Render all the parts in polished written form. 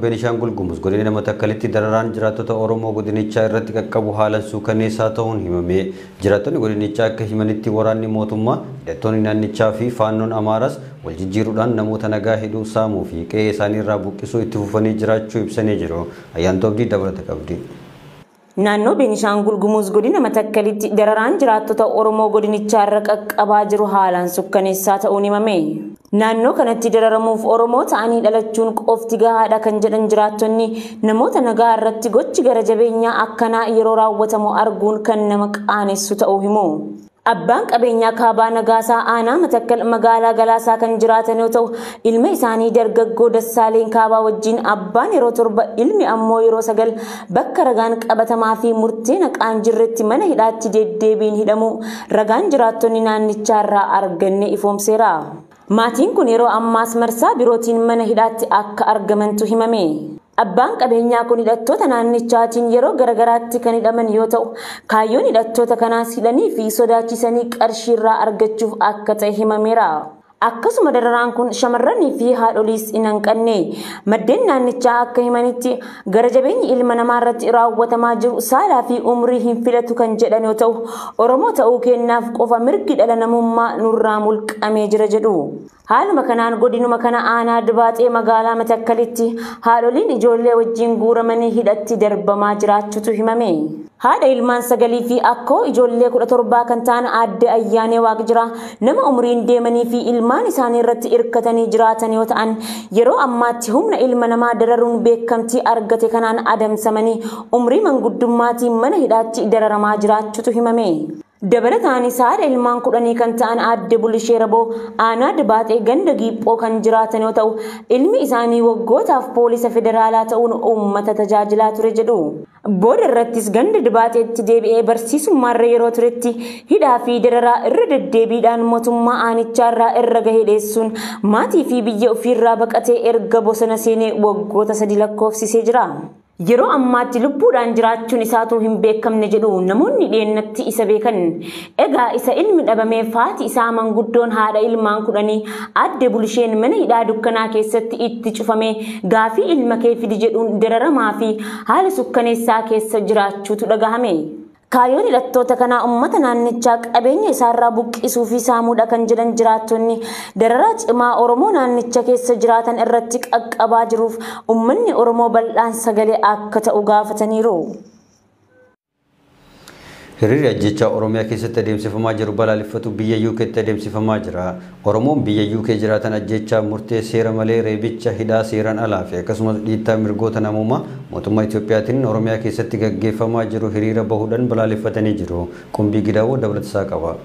Beenishaangul Gumuz godina Matakkalitti dararaan jiraattota Oromoo godinichaa irratti qaqqabu haalaan suukanneessaa ta'uun himame. Jiraattonni godinichaa akka himanitti waraanni mootummaa, hidhattoonni naannichaa fi faannoon Amaaraas wal jijjiiruudhaan namoota nagaa hidhuu, saamuu fi qe'ee isaanii irraa buqqisuu itti fufanii jiraachuu ibsanii jiru. Ayyaantuu Abdii dabalata qabdi. Naannoo Beenishaangul Gumuz godina Matakkalitti dararaan jiraattota Oromoo godinichaa irra qaqqabaa jiru haalaan sukkaneessaa ta'uun himame. Naannoo kanatti dararamuuf Oromoo ta'anii dhalachuun qofti gahaadha kan jedhan jiraattonni, namoota nagaa irratti gochi gara jabeenyaa akkanaa yeroo raawwatamu arguun kan nama qaanessu ta'uu himu. Abbaan qabeenyaa Kaabaa Nagaasaa aanaa Matakkal magaalaa Galaasaa kan jiraatan yoo ta'u, ilma isaanii dargaggoo Dassaaleen Kaabaa wajjin abbaan yeroo 7, ilmi ammoo yeroo 9 bakka ragaan qabatamaa fi murteen haqaan jirretti mana hidhaatti deddeebiin hidhamu ragaan jiraattonni naannichaa irraa arganne ifoomseera. Maatiin kun yeroo ammaas marsaa birootiin mana hidhaatti akka argamantu himame. Abbaan qabeenyaa kun hidhattoota naannichaatiin yeroo garagaraatti kan hidhaman yoo ta'u, kaayyoon hidhattoota kanaas hidhanii fi sodaachisanii qarshii irraa argachuuf akka ta'e himameera. Akkasuma dararaan kun shamarranii fi haadholiis hin hanqanne. Maddeen naannichaa akka himanitti gara jabeenyi ilma namaa irratti raawwatamaa jiru saalaa fi umrii hin filatu kan jedhan yoo ta'u, Oromoo ta'uu kennaaf qofa mirgi dhala namummaa nurraa mulqamee jira jedhu. Haaluma kanaan godinuma kana aanaa Dibaaxee magaalaa Matakkalitti haadholiin ijoollee wajjin guuramanii hidhatti darbamaa jiraachuutu himame. Haadha ilmaan 9 fi akkoo ijoollee 17 kan ta'an aadde Ayyaanee Waaqjiraa nama umriin deemanii fi ilmaan isaanii irratti hirkatanii jiraatan yoo ta'an, yeroo ammaatti humna ilma namaa dararuun beekamtii argate kanaan adamsamanii umrii manguddummaatiin mana hidhaatti dararamaa jiraachuutu himame. Dabalataanis haadha ilmaan 10 kan ta'an aadde Bulishee Raboo aanaa Dibaaxee ganda Giiphoo kan jiraatan yoo ta'u, ilmi isaanii waggootaaf poolisa federaalaa ta'uun uummata tajaajilaa ture jedhu. Booda irrattis ganda Dibaaxeetti deebi'ee barsiisummaarra yeroo turetti hidhaa fi dararaa irra deddeebiidhaan mootummaa aanichaarraa irra gahee dheessuun maatii fi biyya ofiirraa baqatee erga bosona seenee waggoota 3 lakkoofsisee jira. Yeroo ammaatti lubbuudhaan jiraachuun isaatu hin beekamne jedhu namoonni dhiyeennatti isa beekan. Egaa isa ilmi dhabamee faati isaa manguddoon haadha ilmaan 10 aadde Bulisheen mana hidhaa dukkanaa keessatti itti cufamee gaafii ilma kee fidi jedhuun dararamaa fi haala sukkaneessaa keessa jiraachuutu dhagahame. Kaayyoon hidhattoota kanaa uummata naannichaa qabeenya isaarraa buqqisuu fi saamuudha kan jedhan jiraattonni, dararaa cimaa Oromoo naannicha keessa jiraatan irratti qaqqabaa jiruuf uummanni Oromoo bal'aan sagalee akka ta'u gaafataniiru. Hiriirri ajjechaa Oromiyaa keessatti adeemsifamaa jiru balaaleffatu biyya UK'tti adeemsifamaa jira. Oromoon biyya UK jiraatan ajjechaa murtee seera malee, reebicha, hidhaa seeraan alaa fi akkasumas dhiittaa mirgoota namoomaa mootummaa Itiyoophiyaatiin Oromiyaa keessatti gaggeeffamaa jiru hiriira bahuudhaan balaaleffatanii jiru. Qumbii Gidaawoo dabalatasaa qaba.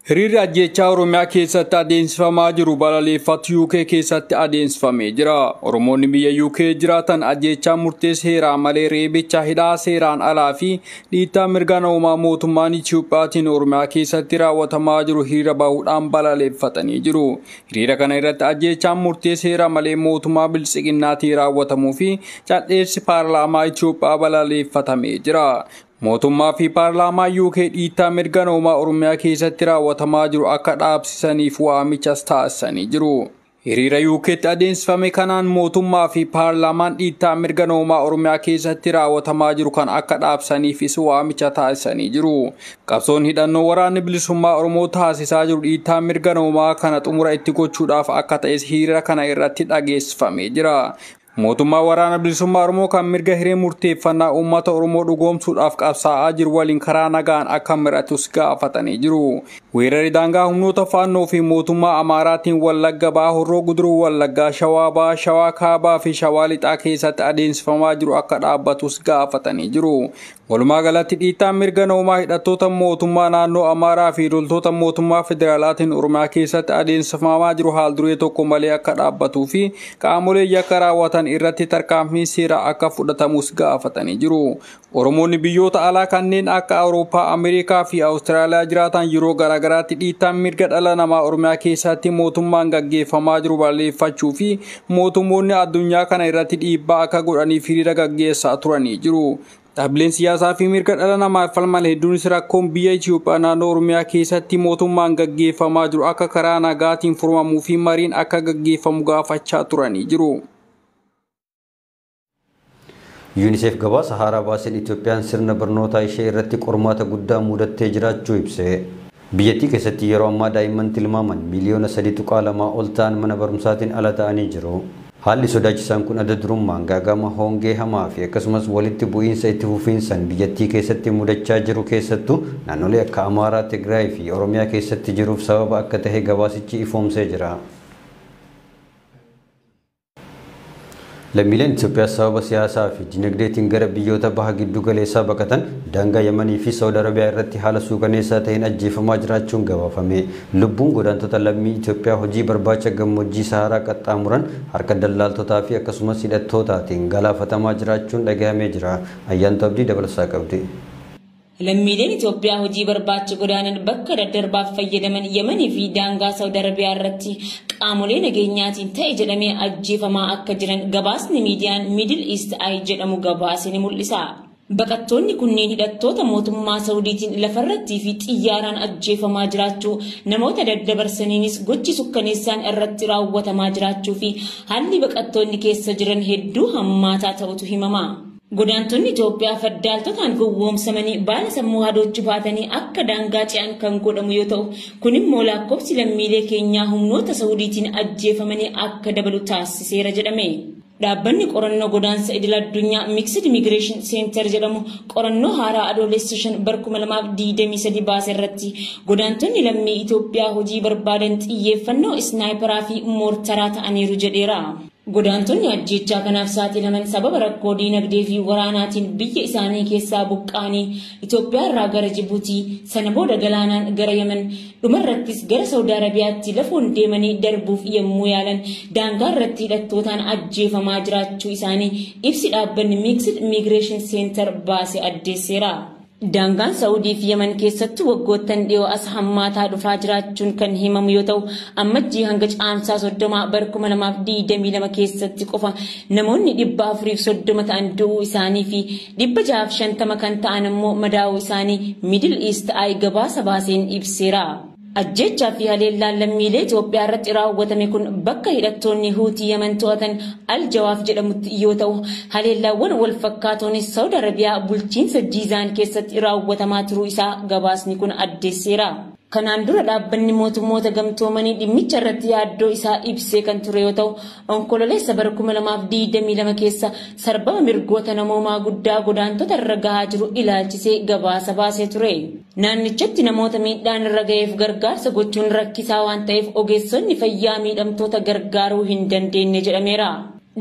Hiriirri ajjechaa Oromiyaa keessatti adeemsifamaa jiru balaaleffatu UK keessatti adeemsifamee jira. Oromoonni biyya UK jiraatan ajjechaa murtee seeraa malee, reebicha, hidhaa seeraan alaa fi dhiittaa mirga namoomaa mootummaan Itiyoophiyaatiin Oromiyaa keessatti raawwatamaa jiru hiriira bahuudhaan balaaleffatanii jiru. Hiriira kana irratti ajjechaan murtee seeraa malee mootummaa biltsiginnaatiin raawwatamuu fi calleessi paarlaamaa Itiyoophiyaa balaaleffatamee jira. Mootummaa fi paarlaamaa UK dhiittaa mirga namoomaa Oromiyaa keessatti raawwatamaa jiru akka dhaabsisaniif waamichas taasisanii jiru. Hiriira UK'tti adeemsifame kanaan mootummaa fi paarlaamaan dhiittaa mirga namoomaa Oromiyaa keessatti raawwatamaa jiru kan akka dhaabsaniifis waamicha taasisanii jiru. Qabsoon hidhannoo waraanni bilisummaa Oromoo taasisaa jiru dhiittaa mirga namoomaa kana xumura itti gochuudhaaf akka ta'es hiriira kana irratti dhageessifamee jira. Mootummaa waraana bilisummaa Oromoo kan mirga hiree murteeffannaa uummata Oromoo dhugoomsuudhaaf qabsaa'aa jiru waliin karaa nagaan akka miratus gaafatanii jiru. Weerarri daangaa humnoota faannoo fi mootummaa Amaaraatiin Wallagga Bahaa, Horroo Guduruu Wallaggaa, Shawaa Bahaa, Shawaa Kaabaa fi Shawaa Lixaa keessatti adeemsifamaa jiru akka dhaabbatus gaafatanii jiru. Walumaa galatti dhiittaan mirga namoomaa hidhattoota mootummaa naannoo Amaaraa fi loltoota mootummaa federaalaatiin Oromiyaa keessatti adeemsifamaa jiru haal duree tokko malee akka dhaabbatuu fi qaamolee yakka raawwatan irratti tarkaanfiin seeraa akka fudhatamus gaafatanii jiru. Oromoonni biyyoota alaa kanneen akka Awurooppaa, Ameerikaa fi Awustiraaliyaa jiraatan yeroo garaagaraatti dhiittaan mirga dhala namaa Oromiyaa keessatti mootummaan gaggeeffamaa jiru balleeffachuu fi mootummoonni addunyaa kana irratti dhiibbaa akka godhaniif hiriira gaggeessaa turanii jiru. Dhaabbileen siyaasaa fi mirga dhala namaaf falman hedduunis rakkoon biyya Itiyoophiyaa naannoo Oromiyaa keessatti mootummaan gaggeeffamaa jiru akka karaa nagaatiin furamuu fi mariin akka gaggeeffamu gaafachaa turanii jiru. UNICEF gabaasa haaraa baaseen Itoophiyaan sirna barnootaa ishee irratti qormaata guddaa mudattee jiraachuu ibse. Biyyattii keessatti yeroo ammaa daa'imman tilmaaman miiliyoona 3.2 ol ta'an mana barumsaatiin ala ta'anii jiru. Haalli sodaachisaan kun adda durummaan gaagama hongee hamaa fi akkasumas walitti bu'iinsa itti fufiinsaan biyyattii keessatti mudachaa jiru keessattuu naannolee akka Amaaraa, Tigraay fi Oromiyaa keessatti jiruuf sababa akka ta'e gabaasichi ifoomsee jira. Lammiileen Itoophiyaa sababa siyaasaa fi dinagdeetiin gara biyyoota baha giddu galeessaa baqatan daangaa Yamanii fi Saawud Arabiyaa irratti haala suukaneessaa ta'een ajjeefamaa jiraachuun gabaafame. Lubbuun godaantota lammii Itoophiyaa hojii barbaacha gammoojjii Saharaa qaxxaamuran harka dallaaltotaa fi akkasumas hidhattootaatiin galaafatamaa jiraachuun dhagahamee jira. Ayyaantu Abdii dabalasaa qabdi. Lammiileen Itoophiyaa hojii barbaacha godaanan bakka daddarbaaf fayyadaman Yamanii fi daangaa Saawud Arabiyaa irratti qaamolee nageenyaatiin ta'e jedhamee ajjeefamaa akka jiran gabaasni miidiyaan Middle East Eye jedhamu gabaase ni mul'isa. Baqattoonni kunneen hidhattoota mootummaa Saawudiitiin lafarrattii fi xiyyaaraan ajjeefamaa jiraachuu, namoota daddabarsaniinis gochi sukkaneessaan irratti raawwatamaa jiraachuu fi haalli baqattoonni keessa jiran hedduu hammaataa ta'utu himama. Godaantonni Itoophiyaa faddaaltotaan gowwoomsamanii baala sammuu hadoochuu baatanii akka daangaa ce'an kan godhamu yoo ta'u, kun immoo lakkoofsi lammiilee keenyaa humnoota Saawudiitiin ajjeefamanii akka dabalu taasiseera jedhame. Dhaabbanni qorannoo godaansa idil addunyaa Mixed Migration Center jedhamu qorannoo haaraa adoolessa 5 bara 2023 baase irratti godaantonni lammii Itoophiyaa hojii barbaadan xiyyeeffannoo isnaayiparaa fi moortaraa ta'aniiru jedheera. Godaantonni ajjeechaa kanaaf saaxilaman sababa rakkoo diinagdee fi waraanaatiin biyya isaanii keessaa buqqa'anii Itoophiyaa irraa gara Jibuutii, sana booda galaanaan gara Yemen, dhumarrattis gara Saawud Arabiyaatti lafoon deemanii darbuuf yommuu yaalan daangaa irratti hidhattootaan ajjeefamaa jiraachuu isaanii ibsi dhaabbanni Mixed Migration Center baase addeesseera. Daangaan Saawudii fi Yemen keessattuu waggoottan dhiyoo as hammaataa dhufaa jiraachuun kan himamu yoo ta'u, ammajjii hanga caamsaa 30 bara 2022 keessatti qofa namoonni 430 ta'an du'uu isaanii fi 650 kan ta'an immoo madaa'uu isaanii Middle East Eye gabaasa baaseen ibseera. Ajjeechaa fi haleellaan lammiilee Itoophiyaa irratti raawwatame kun bakka hidhattoonni Huutii Yemen to'atan Al-Jawaaf jedhamutti yoo ta'u, haleellaawwan wal fakkaatoonis Saawud Arabiyaa bulchiinsa Jiizaan keessatti raawwatamaa turuu isaa gabaasni kun addeesseera. Kanaan dura dhaabbanni mootummoota gamtoomanii dhimmicha irratti yaaddoo isaa ibsee kan ture yoo ta'u, onkololeessa bara 2022 keessa sarbama mirgoota namoomaa guddaa godaantota irra gahaa jiru ilaalchisee gabaasa baasee ture. Naannichatti namoota miidhaan irra ga'eef gargaarsa gochuun rakkisaa waan ta'eef ogeessonni fayyaa miidhamtoota gargaaruu hin dandeenye jedhameera.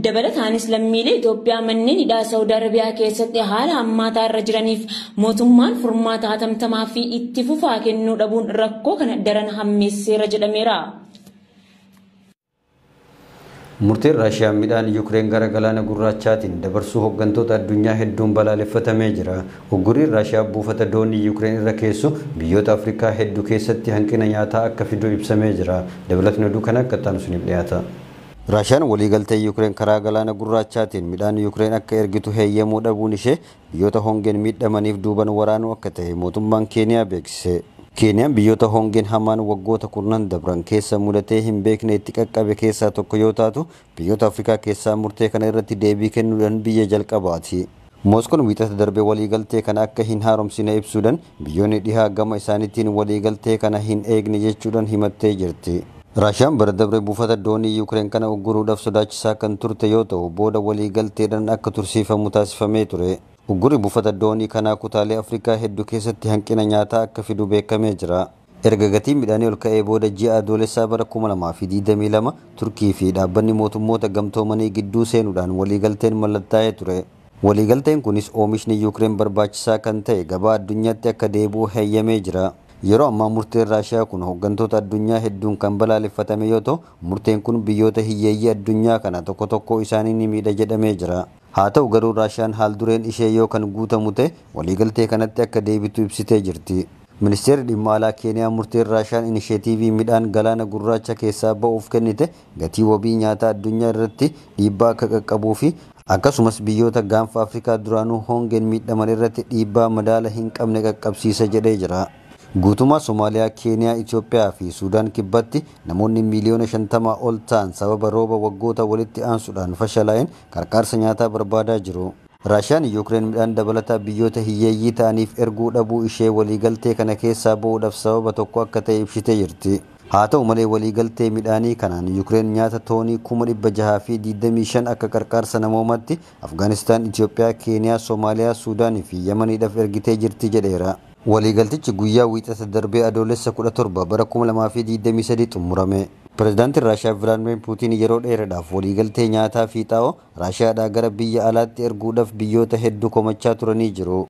Dabalataanis lammiilee Itoophiyaa manneen hidhaa Saawud Arabiyaa keessatti haala hammaataa irra jiraniif mootummaan furmaata hatamtamaa fi itti fufaa kennuu dhabuun rakkoo kana daran hammeesseera jedhameera. Murteen Raashiyaan midhaan Yuukireen gara galaana gurraachaatiin dabarsuu hooggantoota addunyaa hedduun balaaleffatamee jira. Ugguriin Raashiyaa buufata doonii Yuukireen irra keessu biyyoota Afrikaa hedduu keessatti hanqina nyaataa akka fidu ibsamee jira. Dabalatni oduu kana akka ta'an suniif dhiyaata. Raashiyaan waliigaltee Yuukireen karaa galaana gurraachaatiin midhaan Yuukireen akka ergitu heeyyamuu dhabuun ishee biyyoota hongeen miidhamaniif duuban waraanuu akka ta'e mootummaan Keeniyaa beeksise. Keeniyaan biyyoota hongeen hamaan waggoota kurnan dabran keessa mudatee hin beekne itti qaqqabe keessaa tokko yoo taatu, biyyoota Afrikaa keessaa murtee kana irratti deebii kennuudhaan biyya jalqabaati. Mooskoon wiixata darbe waliigaltee kana akka hin haaromsine ibsuudhaan biyyoonni dhihaa gama isaaniitiin waliigaltee kana hin eegne jechuudhaan himattee jirti. Raashiyaan bara dabre buufata doonii Yuukireen kana ugguruudhaaf sodaachisaa kan turte yoo ta'u, booda waliigalteedhaan akka tursiifamu taasifamee ture. Uggurri buufata doonii kanaa kutaalee Afrikaa hedduu keessatti hanqina nyaataa akka fidu beekamee jira. Erga gatiin midhaanii ol ka'ee booda ji'a adoolessaa bara 2022 Turkii fi dhaabbanni mootummoota gamtoomanii gidduu seenuudhaan waliigalteen mallattaa'ee ture. Waliigalteen kunis oomishni Yuukireen barbaachisaa kan ta'e gabaa addunyaatti akka deebi'u heeyyamee jira. Yeroo ammaa murteen Raashiyaa kun hooggantoota addunyaa hedduun kan balaaleffatame yoo ta'u, murteen kun biyyoota hiyyeeyyii addunyaa kana tokko tokko isaanii ni miidha jedhamee jira. Haa ta'u garuu Raashiyaan haal dureen ishee yoo kan guutamu ta'e waliigaltee kanatti akka deebitu ibsitee jirti. Ministeerri dhimma alaa Keeniyaa murteen Raashiyaan inisheetiivii midhaan galaana gurraacha keessaa ba'uuf kennite gatii wabii nyaataa addunyaa irratti dhiibbaa akka qaqqabuu fi akkasumas biyyoota gaanfa Afrikaa duraanuu hongeen miidhaman irratti dhiibbaa madaala hin qabne qaqqabsiisa jedhee jira. Guutummaa Somaaliyaa, Keeniyaa, Itoophiyaa fi Suudaan kibbatti namoonni miiliyoona 50 ol ta'an sababa rooba waggoota walitti aansuudhaan fashalaa'een qarqaarsa nyaataa barbaadaa jiru. Raashiyaan Yuukireen midhaan dabalataa biyyoota hiyyeeyyii ta'aniif erguu dhabuu ishee waliigaltee kana keessaa ba'uudhaaf sababa tokko akka ta'e ibsitee jirti. Haa ta'u malee, waliigaltee midhaanii kanaan Yuukireen nyaata toonii 625,000 akka qarqaarsa namoomaatti Afgaanistaan, Itoophiyaa, Keeniyaa, Soomaaliyaa, Suudaanii fi Yamaniidhaaf ergitee jirti jedheera. Waliigaltichi guyyaa Wiixata darbee Adoolessa 17 bara 2023 xumurame. Pireezidaantiin Raashiyaa Vilaadimir Puutiin yeroo dheeraadhaaf waliigaltee nyaataa fi xaa'oo Raashiyaadhaa gara biyya alaatti erguudhaaf biyyoota hedduu komachaa turanii jiru.